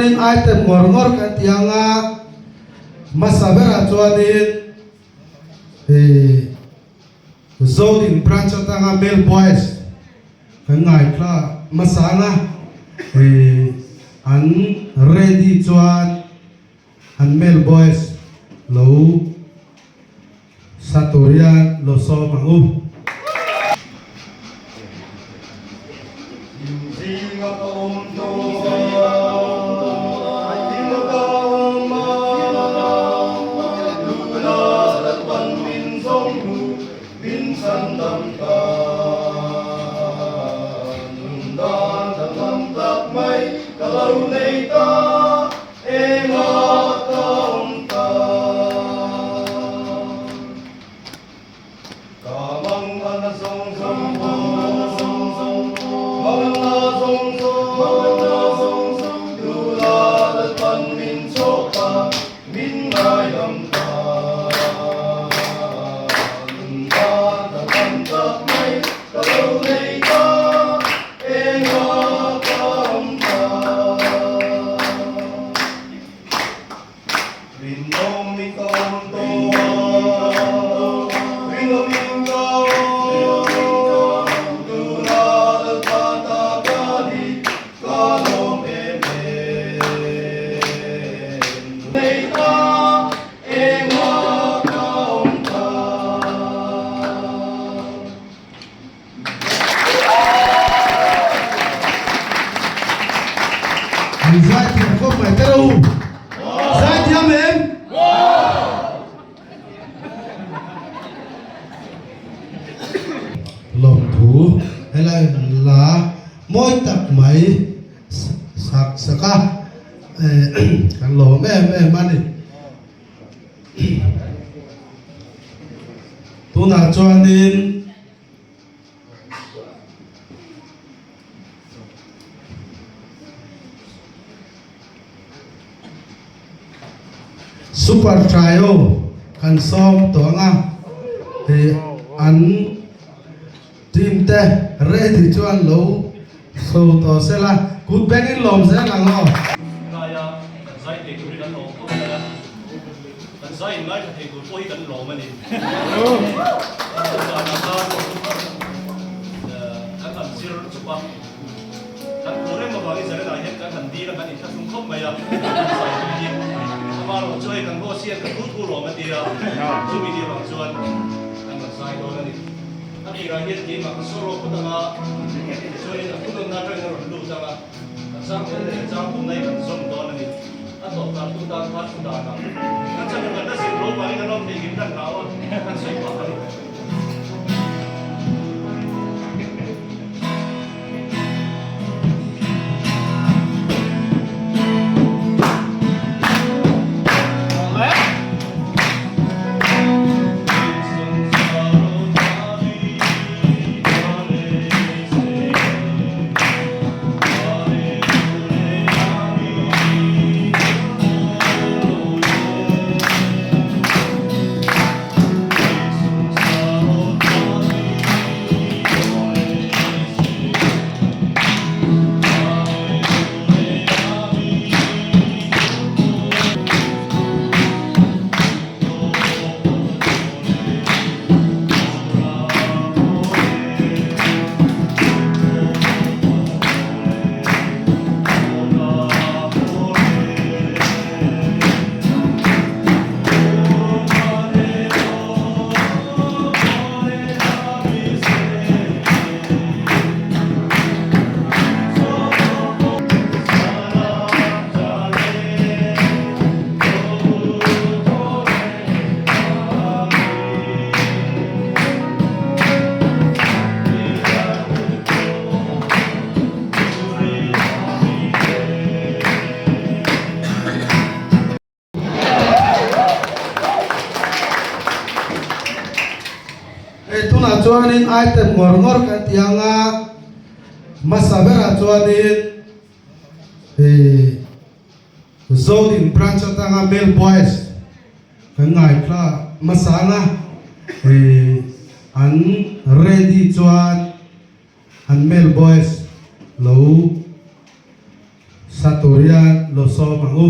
chuanin item ngawr ngawr kan ti ang a, hmasa berah chuanin ih Zodin branch atanga male boys kan ngaithla hmasa ang a, ih an ready chuan an male boys lo sa tur hian lo sawm ang u. An zaithiam khawp mai te ro. Zaithiam em? Lawmthu helai la mawi tak mai sak sak a kan lawm em em a ni. Tunah chuanin Super Trio kan sawm tawh ang a, hei an team te ready chuan lo so tawh se la, kut bengin lawm zel ang aw. Ngaia kan zai thei tur hi kan lawm khawp mai a, kan zai in ngaithla thei tur pawh hi kan lawm a ni. Zanah khan kan han zir chup a, kan phur em avangin Zarena hian kan han dil a, kan inthlahrung khawp mai a, kan zai tui hi. Amaherawhchu hei kan boss hian ka thu thu lawm a ti a, chumi ni avang chuan kan rawn zai dawn a ni. A tirah hian keimah ka solo phawt ang a, tichuanin a thunawnna atangin a rawn lut ang a, a chang tel leh a chang tumna hi kan zawm dawn a ni. A tawp dan tu tan kha thu dan ang. Kan chhan kan la zir lo vangin kan awm thei ngim kan hlau a, kan sawi pah a ni. Hei tunah chuanin item ngawr ngawr kan ti ang a, hmasa berah chuanin hei Zodin branch atanga male boys kan ngaithla hmasa ang a, hei an ready chuan an male boys lo. sa tur hian lo sawm ang u.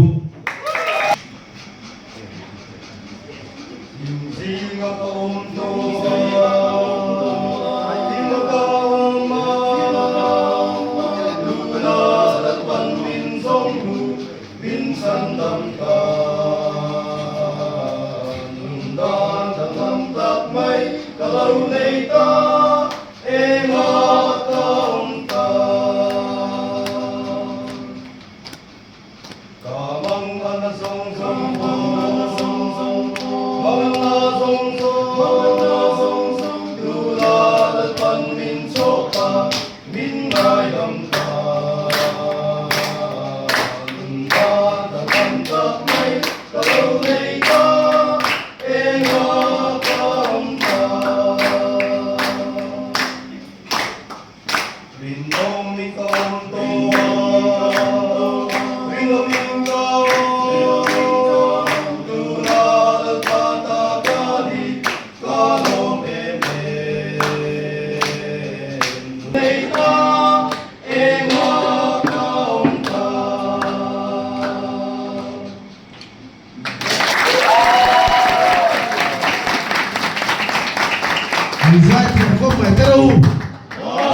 An zaithiam khawp mai te ro.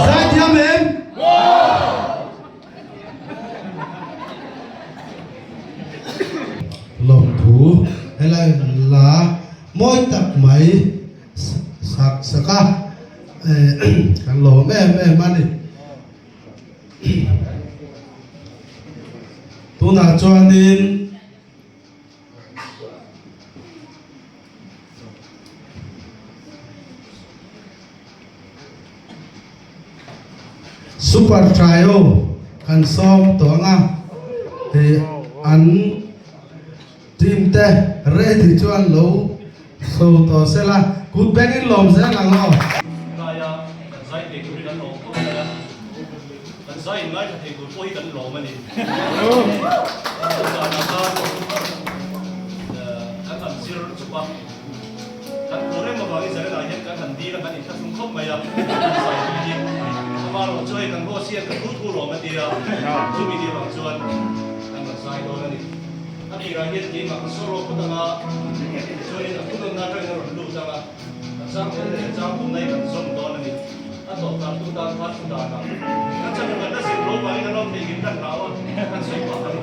Zaithiam em? Lawmthu helai la mawi tak mai sak sak a kan lawm em em a ni. Tunah chuanin Super Trio kan sawm tawh ang a, hei an team te ready chuan lo so tawh se la, kut bengin lawm zel ang aw. Laia kan zai thei tur hi kan lawm khawp mai a, kan zai in ngaithla thei tur pawh hi kan lawm a ni. Zanah khan kan han zir chawp a, kan phur em avangin Zarena hian kan han dil a, kan inthlahrung khawp mai a, zai tui hi amaherawh chu hei kan boss hian ka thu thu lawm a ti a, chumi ni avang chuan kan rawn zai dawn a ni. A tirah hian keimah ka solo phawt ang a, chuanin a thunawnna atangin a rawn lut ang a, a chang tel leh a chang tumna hi kan zawm dawn a ni. A tawpah tu tan kha thu dan ang. Kan chhan kan la zir lo vangin an awm thei ngin kan hlau a, kan sawi pah a ni.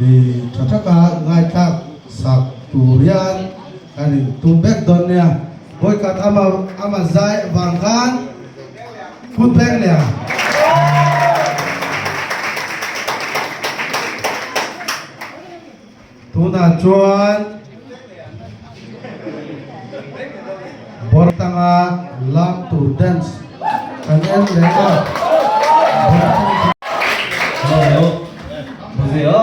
Ti tha taka ngaitlak sak tur hian kan in tum vek dawn nia. Vawikhat ama ama zai vang khan kut beng leh a. Tunah chuan Bawrtanga lam tur dance kan en leh a. Hello, 보세요.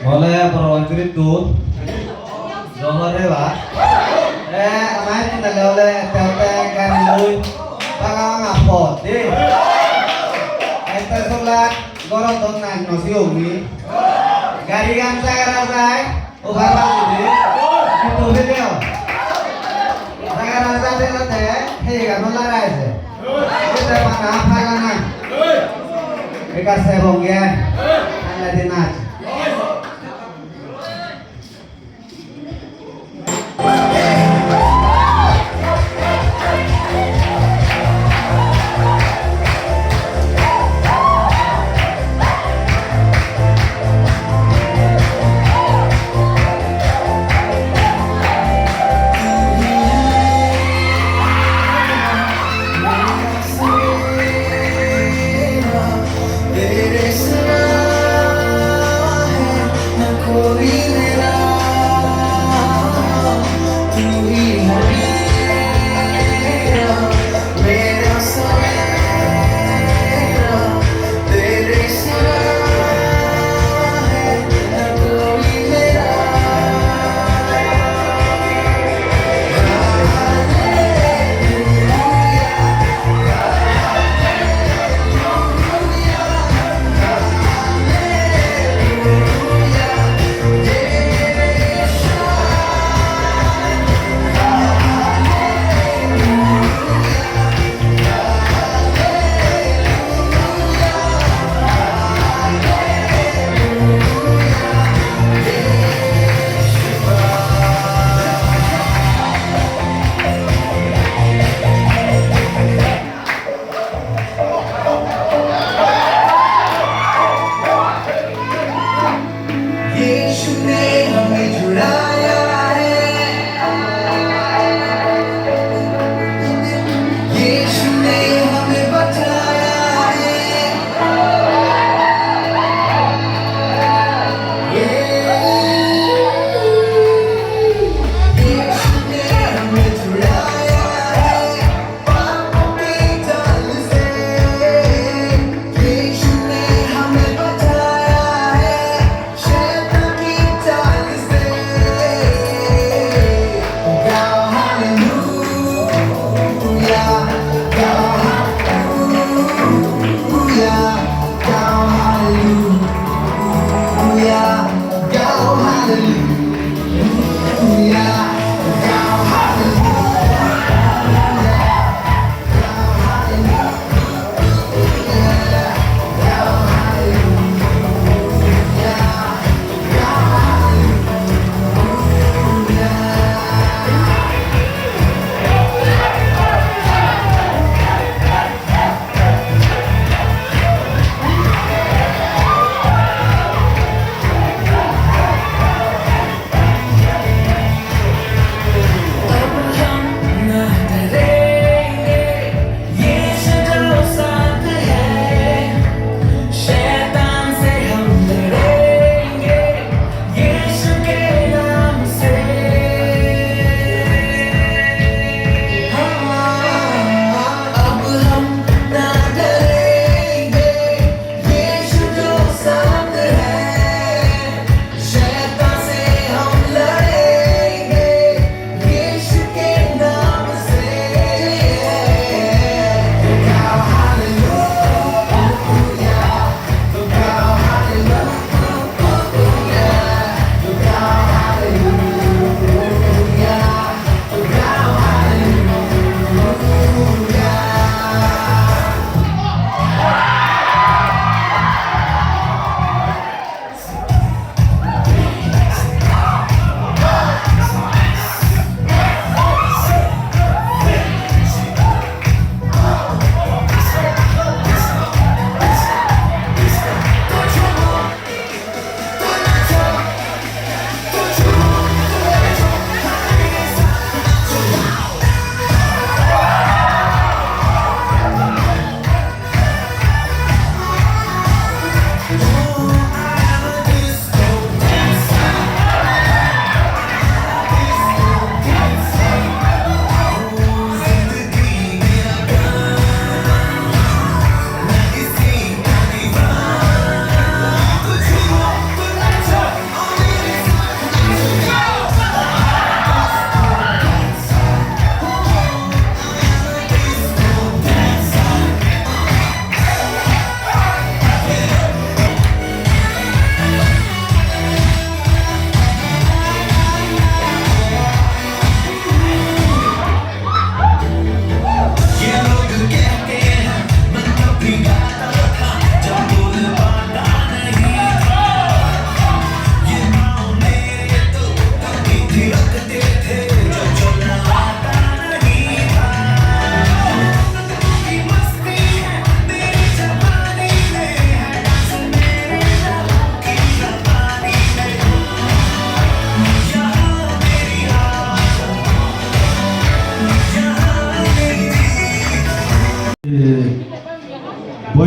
Boleh perlawan itu. Johor ba? Eh, amai na lole tete kan lui. Baka nga po, di. Ente sulat গরম ধর নাই নসি অগ্নি গাড়ি গান জায়গা যায় ওভার বাজি কিন্তু ভিডিও জায়গা রাজা দিলতে সেই গান লড়াইছে এটা বানা ফালা না এটা সেবঙ্গে আল্লাহ দিনাচ।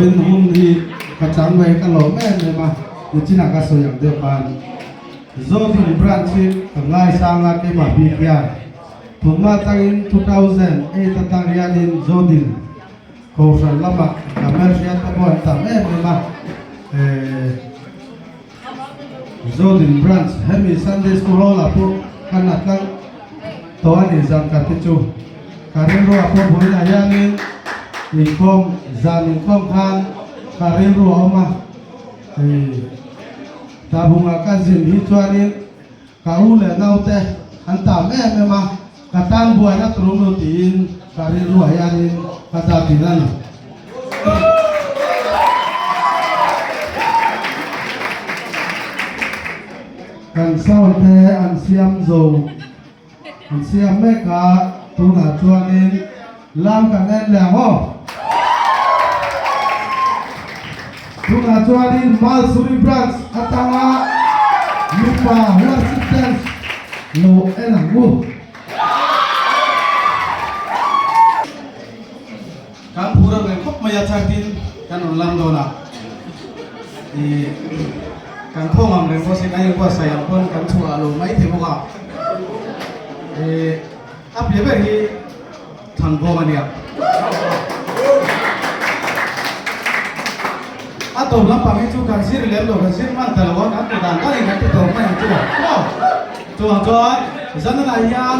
turin hun hi ka chang ve ka lawm em em a, nichinah ka sawi ang deuh khan Zodin branch hi ka ngaisang a keimah bik hian tunhma atangin 2008 atang hianin Zodin Kohhran lamah ka hmelhriat te pawh an tam em em a, Zodin Branch hemi Sunday School Hall ah pawh ka na tlang tawh a ni zan khat hi chu ka rilru ah pawh vawiinah hianin inkhawm zan inkhawm khan ka rilru a awm a, Tlabunga ka zin hi chuanin Ka u leh naute an tam em em a, ka tan buaina turum lo tiin ka rilruah hianin ka dah thin a ni. Kan sound te an siam zo, an siam mek a, tunah chuanin lam kan en leh ang aw. Tunah chuanin Malsuri Branch atanga mipa worship dance lo en ang u. Kan phur ang reng khawp mai a changtin kan rawn lam dawn a, ih kan thawng ang reng pawh sin a inbuatsaih ang pawn kan chhuah lo mai thei bawk a, ih a piah ber hi Thlanbawm a nia. A tawp lampang hi chu kan zir lem lo, kan zir hman ta lo a, kan ti dan danin kan ti tawp mai ang chu maw? Chuvang chuan zanah hian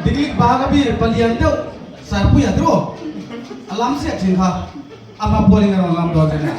diklik bag a bir palian deuh sarpuia tiraw a lam chiah thin kha a hma pualin a rawn lam dawn che nia.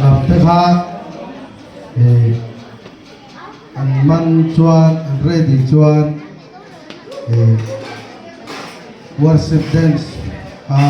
Lam te kha eh an man chuan an ready chuan eh worship dance kha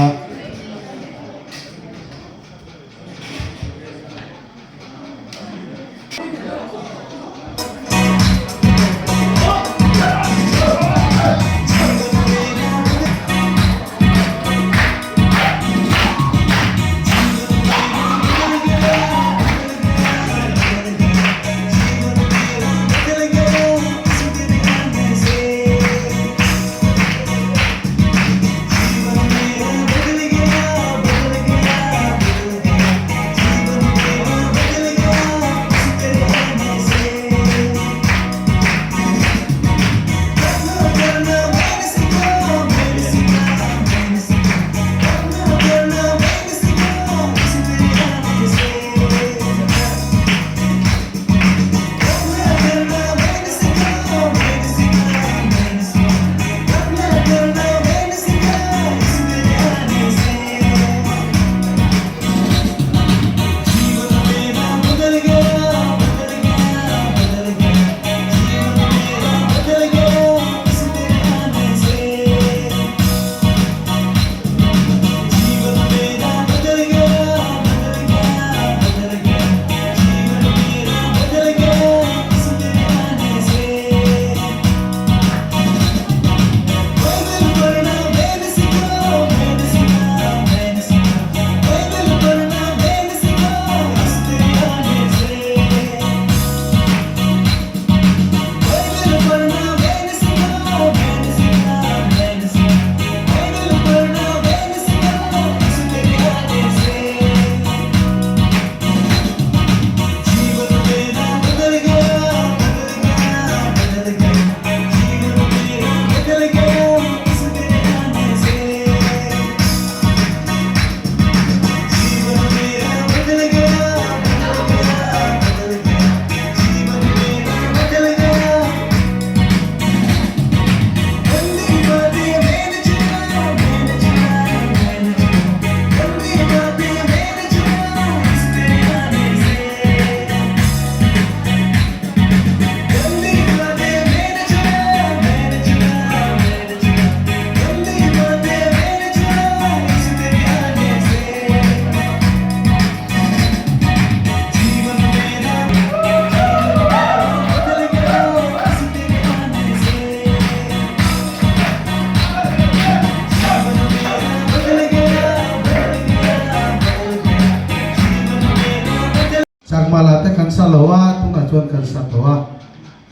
chuan kan sa tawh a,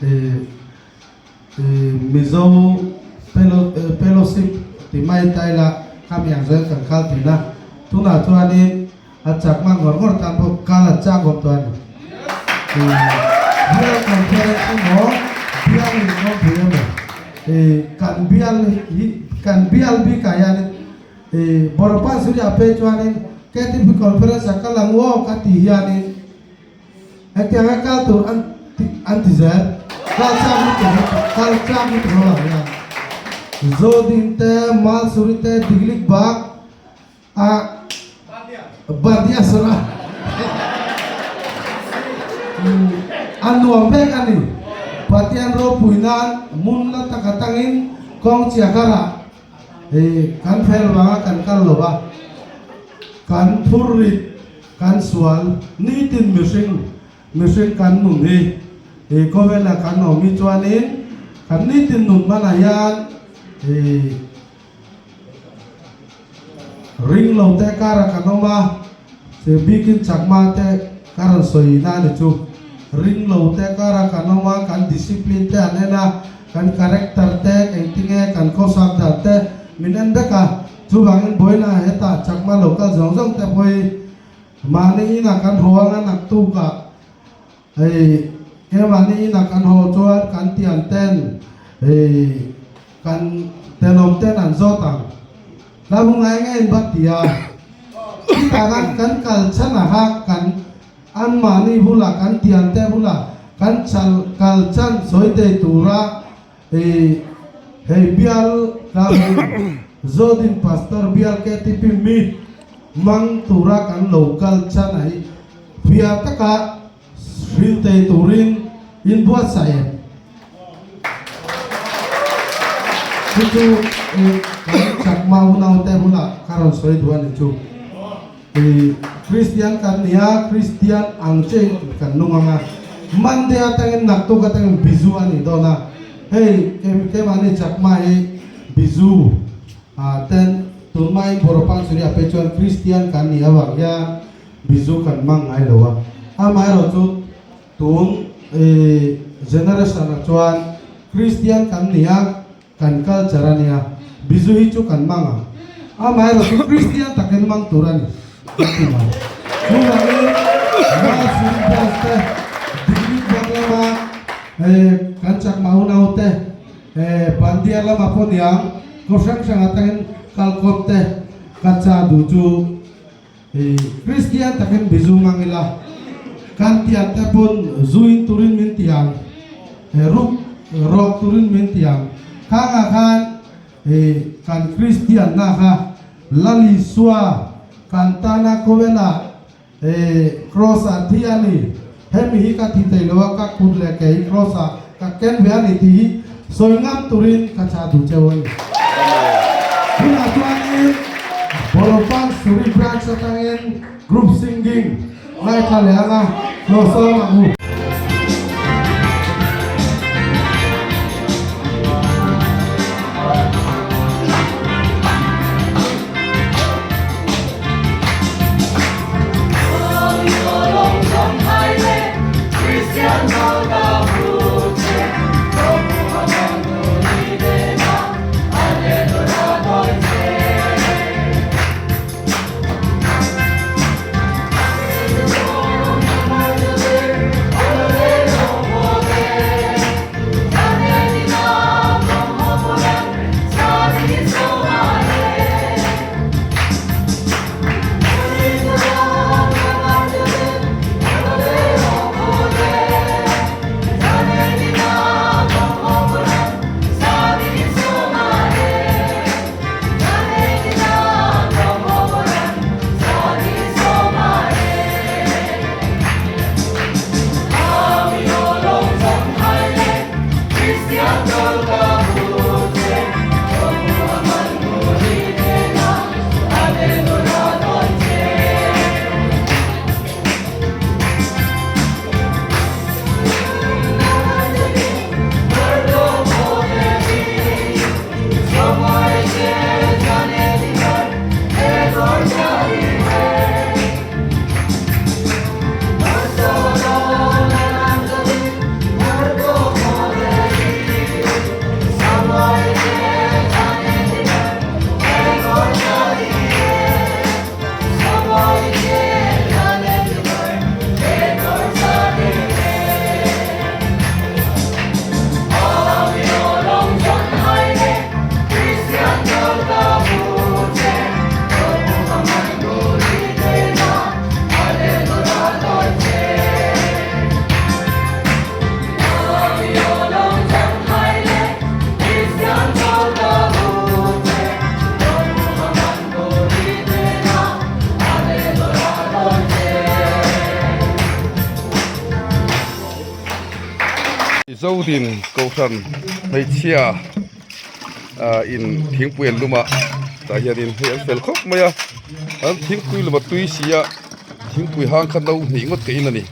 ih ih Mizo Fellowship ti mai ta ila khami ang zawng kan kal thin a, tunah chuanin a chak hman ngawr ngawr tan pawh kal an chak awm tawh a ni. Ih Bial Conference emaw Bial Inkhawmpui emaw ih kan bial hi kan bial bikah hianin ih Bawrhpan Surya phei chuanin KTP Conference ah kal ang u aw ka tih hianin Hetianga kal tur an an ti zel. Kal chak lutuk hi kal chak lutuk ho ang hian Zodin te, Malsuri te, Diglik bak a Bandia sawrh a a nuam vek a ni. Pathian ropui nan hmun la tak atangin kawng chiah karah kan fel vanga kan kal lo va, kan phur rit Kan sual nitin mihring mihring kan nun hi i khawvela kan awm hi chuanin kan nitin nun hmanah hian i ring lo te kara kan awm a, che bikin chakma te ka rawn sawi na a ni chu. Ring lo te kara kan awm a, kan discipline te an en a, kan character te engtinge kan khawsak dan te min en vek a. Chuvangin Boina hetah chakma lo kal zawng zawng te pawh hi mahni inah kan haw anga naktukah hei ke mahni inah kan haw chuan kan tian ten hei kan tenawm ten an zawt ang. Tlahmu ngai nge in va ti a, chutah khan kan kal chhan ah kha kan an mahni bulah kan tian te bulah kan chal kal chan sawi thei tura Hei hei bial tlangin Zodin Pastor bial KTP meet mang tura kan lo kal chan a hi fia taka hril thei turin in buatsaih em? Chu chu kan chakma unaute hunah ka rawn sawi duh a ni chu. Kristian kan ni a, Kristian ang che in kan nung ang a, Monday atangin naktuk atangin bizu a nih dawn a, hei keimahni Chakma hi bizu ah ten tunhmain Boropan Suri ah phei chuan Kristian kan nih avang hian bizu kan hmang ngai lo a, amaherawhchu tun generation ah chuan Kristian kan ni a, Kan culture a nia, Bizu hi chu kan mang ang. Amaherawh chu Kristian takin mang tur a ni, kan ti mai. Chuvangin Malsum Branch te, Degree bak lama kan chakma unau te, Bandia lama pawh niang, khaw hrang hrang atangin kalkawm te ka cha duh chu Kristian takin bizu mang ila, kan tiang te pawn zuin turin min ti ang, ruk rawk turin min ti ang. Khangah khan kan Kristianna kha Lal Isua kan tana khawela Kraws ah thi a ni, hemi hi ka thi thei lo a, ka kut leh ke hi Kraws ah ka ken ve a ni tih hi sawi ngam turin ka chah duh cheu a ni. Tunah chuanin Bawlhpan Suri Branch atangin Group Singing ngaithla leh anga hlawhsawm ang u. Zodin Kohhran hmeichhia ah in thingpui an lum a tah hianin hei an fel khawp mai a an thingpui lum a tui si a thingpui hang kha no hnih ngawt ka in a ni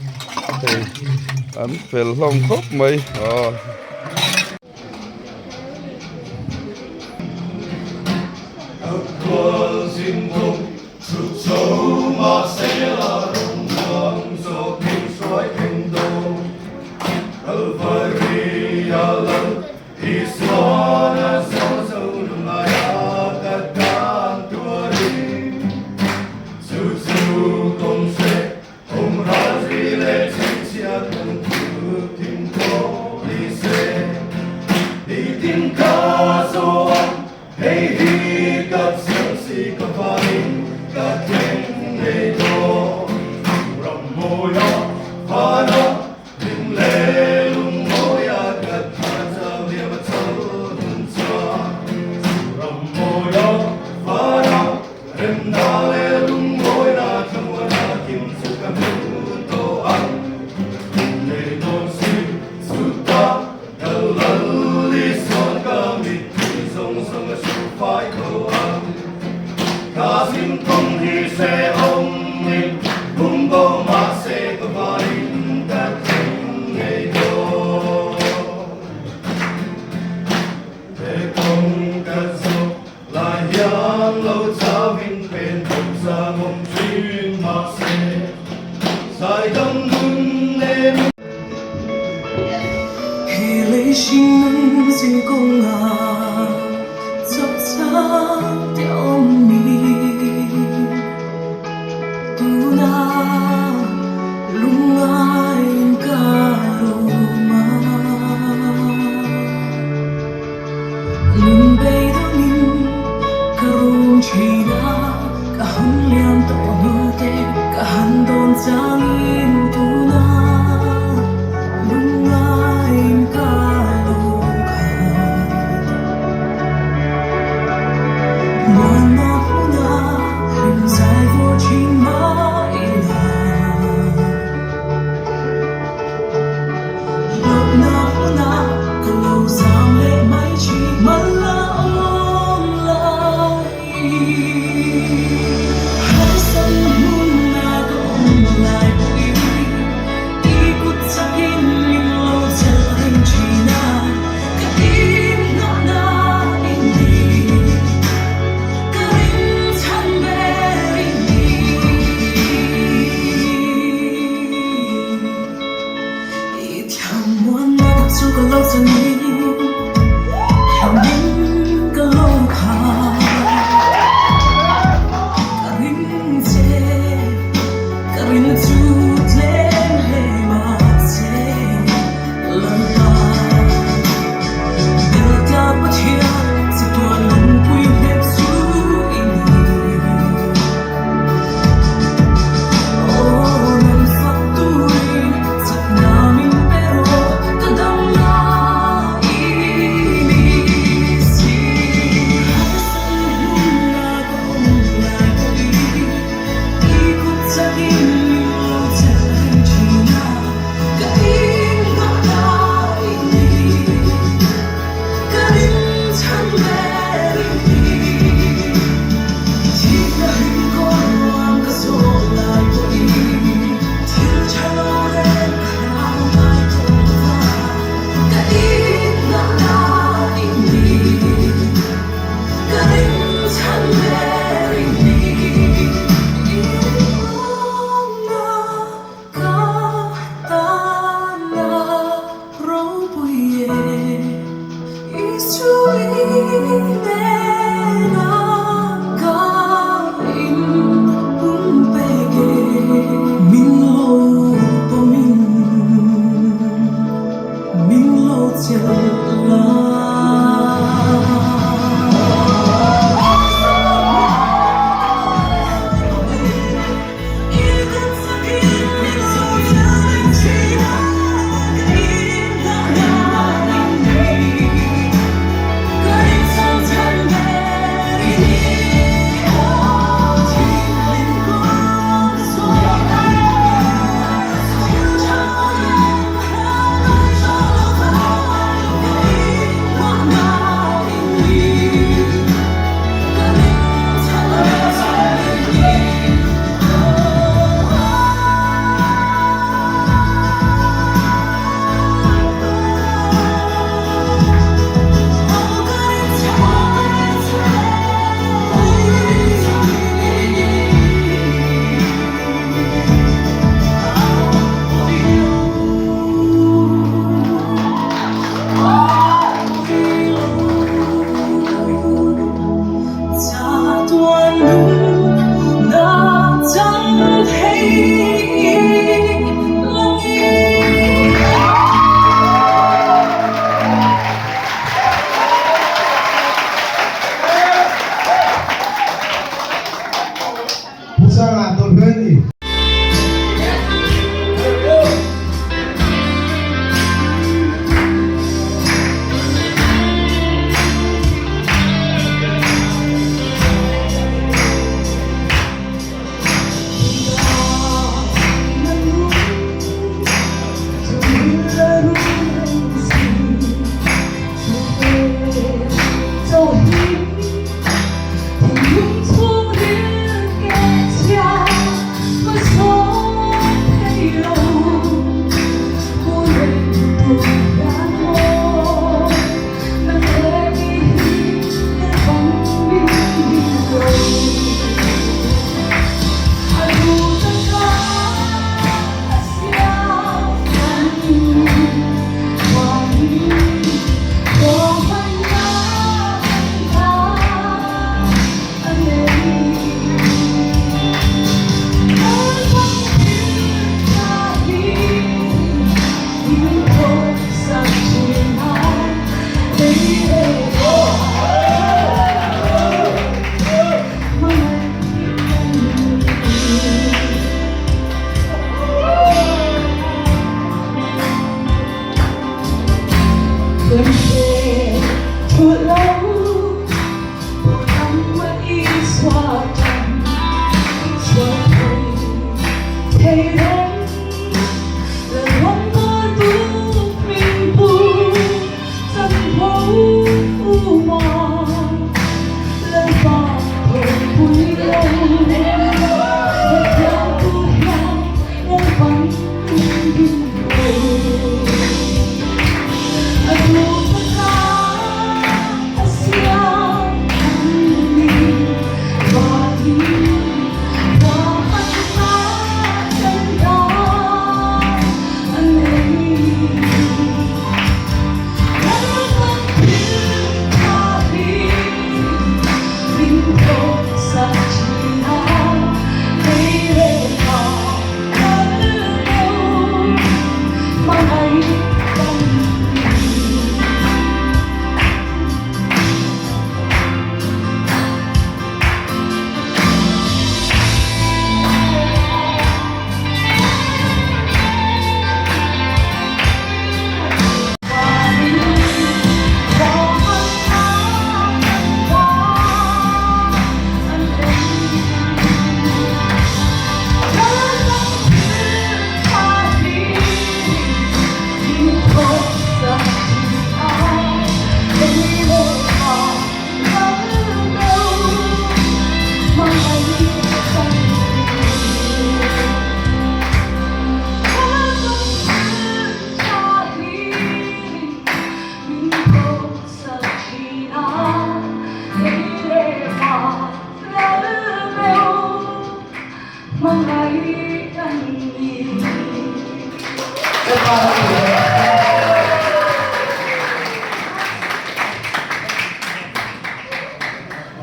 hei an fel hlawm khawp mai aw.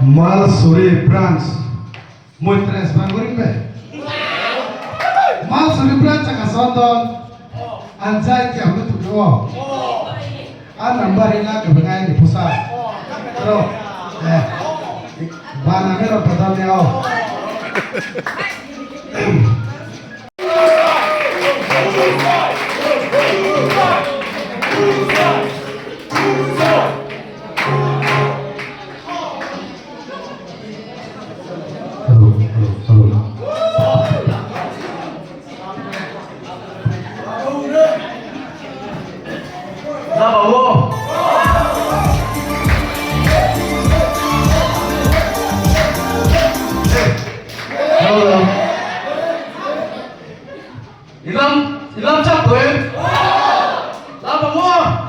Malsuri Branch Muitres Banguri pe Malsuri Branch a ka sawn dawn an zai thiam lutuk chu aw a number hi la ka be ngai a ni phusa ro eh vanah me rawn pa dawn nia aw. Hello, hello, hello. Hello. I lam i lam chak tawh em? Lam ang maw?